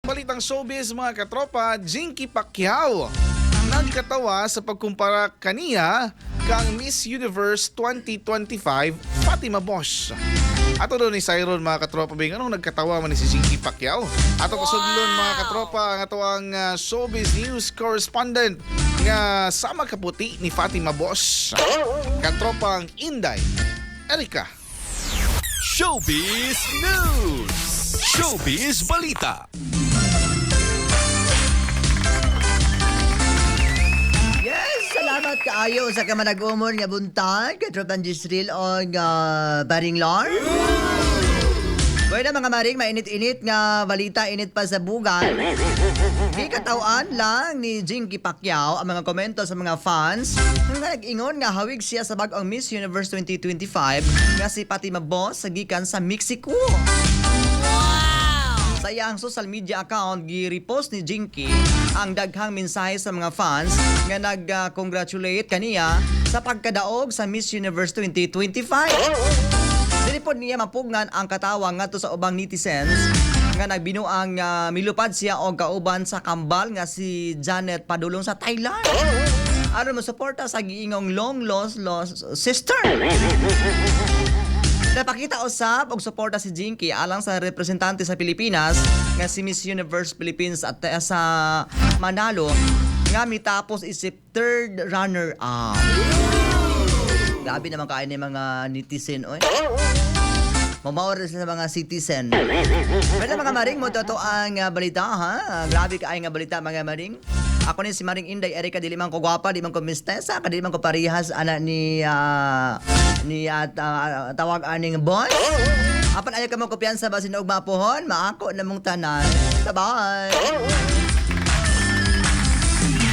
Balitang showbiz, mga katropa, Jinky Pacquiao nagkatawa sa pagkumpara kaniya kang Miss Universe 2025 Fatima Bosch. Ato daw ni Cyron, mga katropa, bing anong nagkatawa man ni si Jinky Pacquiao. Ato pasudlon, mga katropa, ang ato ang showbiz news correspondent nga sama kaputi ni Fatima Bosch. Katropang Inday Erika. Showbiz News! Showbiz Balita! Yes, salamat kaayo sa kamanag-umon nga buntag, katropan Gisril o nga Baring Lar. Bueno, mga maring, mainit-init nga balita, init pa sa bugan. Gikatawan lang ni Jinky Pacquiao ang mga komento sa mga fans nga nag-ingon nga hawig siya sa bag-ong Miss Universe 2025 nga si Fatima Boss sa gikan sa Mexico. Sa iyang social media account, gi-repost ni Jinky ang daghang mensahe sa mga fans nga nag-congratulate kaniya sa pagkadaog sa Miss Universe 2025. Dili pod niya mapugnan ang katawa ngadto sa ubang netizens nga nagbinuang milupad siya og kauban sa kambal nga si Janet padulong sa Thailand aron mosuporta sa giingong long lost lost sister. Napakita usab og suporta si Jinky alang sa representante sa Pilipinas nga si Miss Universe Philippines at sa Manalo nga mitapos isip third runner up. Grabe naman kain ni mga netizen oy. Mamawar sila sa mga citizen. Pero mga maring, mo totoo ang balita ha. Grabe kaay nga balita, mga maring. Ako ni si Maring Inday Erika, dili man ko gwapa, di man ko mistesa, kadili man ko parihas ana ni ni at tawag aning boy. Apan ayaw ka mo kumpiyansa basin og mapuhon, maako na mong tanan. Bye-bye.